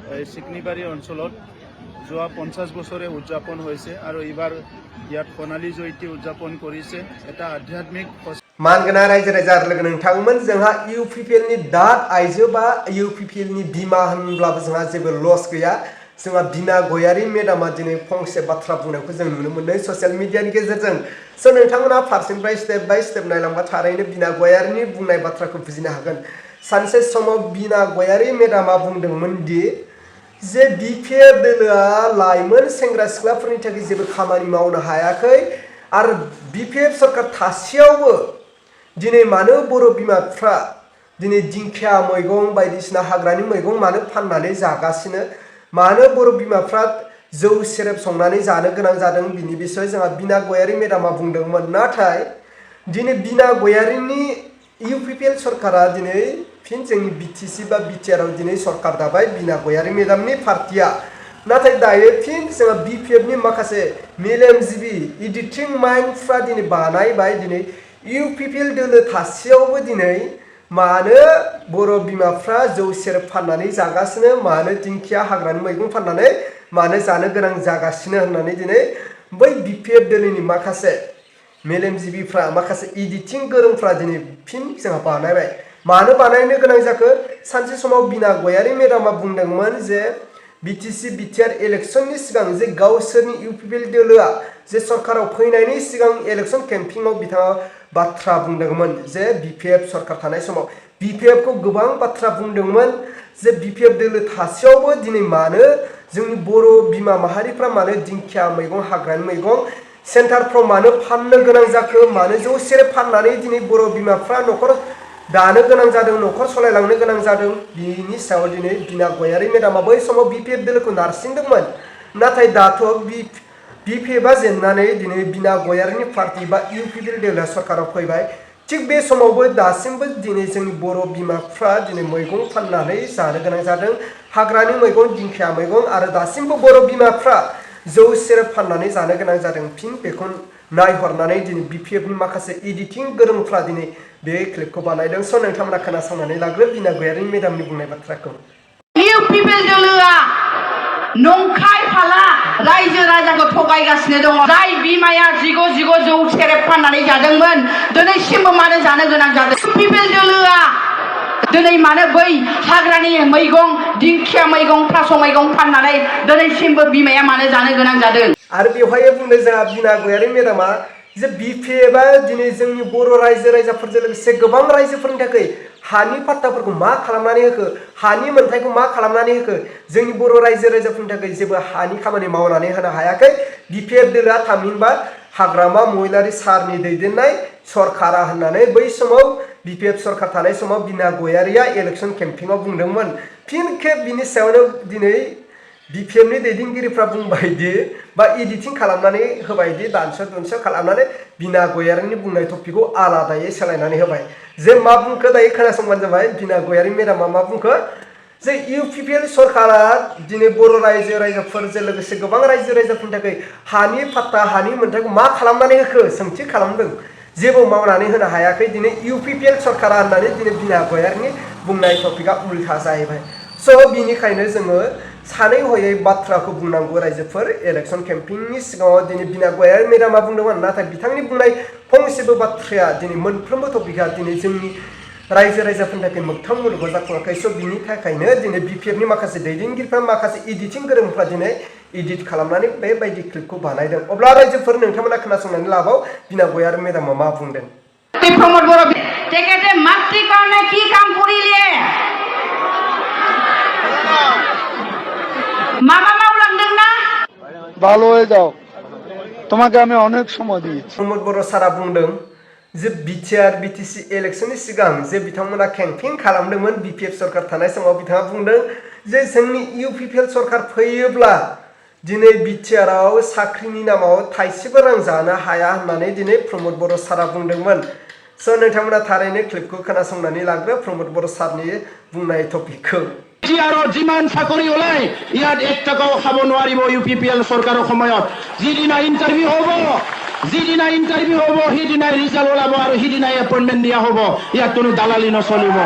চিকনিবাৰী অঞ্চলত যোৱা 50 বছৰে উদযাপন হৈছে আৰু এইবাৰ ইয়াত সোণালী জয়ন্তী উদযাপন কৰিছে এটা আধ্যাত্মিক मानगोनां रायजो राजा लोगो नोंथांमोन जोंहा UPPL नि दाद आइजो बा UPPL नि बिमा होनब्लाबो जोंहा जेबो लस गैया जोंहा बिना गयारी मेदामा दिनै फंसे बाथ्रा बुंनायखौ जों नुनो मोनदों ससियेल मिडियानि गेजेरजों स' नोंथांमोना फारसेनिफ्राय स्टेप बाय स्टेप नायलांबा थारैनो बिना गयारीनि बुंनाय बाथ्राखौ बुजिनो हागोन सानसे समाव बिना गयारी मेदामा बुंदोंमोन दि जे BPF दोलोआ लाइमोन सेंग्रा सिख्लाफोरनि थाखाय जेबो खामानि मावनो हायाखै आरो BPF सरकार थासेयावबो दिनै मानो बर' बिमाफ्रा दिनै दिंखिया मैगं बायदिसिना हाग्रानि मैगं मानो फाननानै जागासिनो मानो बर' बिमाफ्रा जौ सेरेब संनानै जानो गोनां जादों बिनि बिसय जोंहा बिना गयारी मेदामा बुंदोंमोन नाथाय दिनै बिना गयारीनि UPPL सरकारा दिनै फिन जोंनि BTC बा BTR आव दिनै सरकार दाबाय बिना गयारी मेदामनि पार्टिया नाथाय दायो फिन जोंहा BPF नि माखासे मेलेमजिबि एडिटिं माइन्डफ्रा दिनै बानायबाय दिनै UPPL दोलो थासेयावबो दिनै मानो बर' बिमाफ्रा जौ सेरेब फाननानै जागासिनो मानो दिंखिया हाग्रानि मैगं फाननानै मानो जानो गोनां जागासिनो होननानै दिनै बै BPF दोलोनि माखासे मेलेमजिबिफ्रा माखासे एडिटिं गोरोंफ्रा दिनै फिन जोंहा बानायबाय मानो बानायनो गोनां जाखो सानसे समाव बिना गयारी मेदामा बुंदोंमोन जे BTC BTR इलेक्शननि सिगां जे गावसोरनि UPPL दोलोआ जे सरकाराव फैनायनि सिगां इलेक्शन केम्पिंआव बिथाङा बाथ्रा बुंदोंमोन जे BPF सरकार थानाय समाव BPF खौ गोबां बाथ्रा बुंदोंमोन जे BPF दोलो थासेयावबो दिनै मानो जोंनि बर' बिमा माहारिफ्रा मानो दिंखिया मैगं हाग्रानि मैगं सेन्टारफ्राव मानो फाननो गोनां जाखो मानो जौ सेरेब फाननानै दिनै बर' बिमाफ्रा न'खर दानो गोनां जादों न'खर सलायलांनो गोनां जादों बिनि सायाव दिनै बिना गयारी मेदामा बै समाव BPF दोलोखौ नारसिनदोंमोन नाथाय दाथ' BPFआ जेननानै दिनै बिना गयारीनि पार्टी बा UPPL दोलोआ सरकाराव फैबाय थिग बे समावबो दासिमबो दिनै जोंनि बर' बिमाफ्रा दिनै मैगं फाननानै जानो गोनां जादों हाग्रानि मैगं दिंखिया मैगं आरो दासिमबो बर' बिमाफ्रा जौ सेरेब फाननानै जानो गोनां जादों फिन बेखौ नायहरनानै दिनै BPF नि माखासे एडिटिं गोरोंफ्रा दिनै बे क्लिपखौ बानायदों स' नोंथांमोना खोनासंनानै लाग्रो बिना गयारी मेदामनि बुंनाय बाथ्राखौ UPPL दोलोआ नंखाय फाला रायजो राजाखौ थगायगासिनो दङ जाय बिमाया जिग' जौ सेरेब फाननानै जादोंमोन दिनैसिमबो मानो जानो गोनां जादों UPPL दोलोआ दिनै मानो बै हाग्रानि मैगं दिंखिया मैगं थास' मैगं फाननानै दिनैसिमबो बिमाया मानो जानो गोनां जादों आरो बेवहाय बुंदों जोंहा बिना गयारी मेदामा जे BPFआ दिनै जोंनि बर' रायजो राजाफोरजों लोगोसे गोबां रायजोफोरनि थाखाय हानि पाट्टाफोरखौ मा खालामनानै होखो हानि मोनथायखौ मा खालामनानै होखो जोंनि बर' रायजो राजाफोरनि थाखाय जेबो हानि खामानि मावनानै होनो हायाखै BPF दोलोआ थामहिनबा हाग्रामा महिलारी सारनि दैदेननाय सरकारा होननानै बै समाव BPF सरकार थानाय समाव बिना गयारीया इलेक्शन केम्पिंआव बुंदोंमोन फिन खेब बिनि सायावनो दिनै BPF नि दैदेनगिरिफ्रा बुंबायदि बा एडिटिं खालामनानै होबायदि दानस' खालामनानै बिना गयारीनि बुंनाय टपिकखौ आलादायै सोलायनानै होबाय जे मा बुंखो दायो खोनासंबानो जाबाय बिना गयारी मेदामा मा बुंखो जे UPPL सरकारा दिनै बर' रायजो राजाफोरजों लोगोसे गोबां रायजो राजाफोरनि थाखाय हानि पाट्टा हानि मोनथायखौ मा खालामनानै होखो सोंथि खालामदों जेबो मावनानै होनो हायाखै दिनै UPPL सरकारा होननानै दिनै बिना गयारीनि बुंनाय टपिकआ उल्था जाहैबाय स' बिनिखायनो जोङो सानै हयै बाथ्राखौ बुंनांगौ रायजोफोर इलेक्शन केम्पिंनि सिगाङाव दिनै बिना गयारी मेदामा बुंदोंमोन नाथाय बिथांनि बुंनाय फंसेबो बाथ्राया दिनै मोनफ्रोमबो टपिकआ दिनै जोंनि रायजो राजाफोरनि थाखाय मोगथां मुलुगाव जाफुङाखै स' बिनि थाखायनो दिनै BPF नि माखासे दैदेनगिरिफ्रा माखासे एडिटिं गोरोंफ्रा दिनै एडिट खालामनानै बेबायदि क्लिपखौ बानायदों अब्ला रायजोफोर नोंथांमोना खोनासंनानै लाबाव बिना गयारी मेदामा मा बुंदों प्रमोद बर' তেখেতে মাতৃকৰণে কি কাম কৰিলে মামা মাওলাंदों না ভালো হয়ে যাও তোমাকে আমি অনেক সময় দিয়েছি प्रमोद बर' सारा बुंदों जे BTR BTC इलेक्शननि सिगां जे बिथांमोना केम्पिं खालामदोंमोन BPF सरकार थानाय समाव बिथाङा बुंदों जे जोंनि UPPL सरकार फैयोब्ला दिनै BTR आव साख्रिनि नामाव थाइसेबो रां जानो हाया होननानै दिनै प्रमोद बर' सारा बुंदोंमोन स' नोंथांमोना थारैनो क्लिपखौ खोनासंनानै लाग्रो प्रमोद बर' सारनि बुंनाय टपिकखौ जिमान চাকৰি ওলাই ইয়াত 1 টকাও খাব নোৱাৰিব UPPL চৰকাৰৰ সময়ত যিদিনা ইন্টাৰভিউ হ'ব সিদিনাই ৰিজাল্ট ওলাব আৰু সিদিনাই এপইন্টমেন্ট দিয়া হ'ব ইয়াত কোনো দালালি নচলিব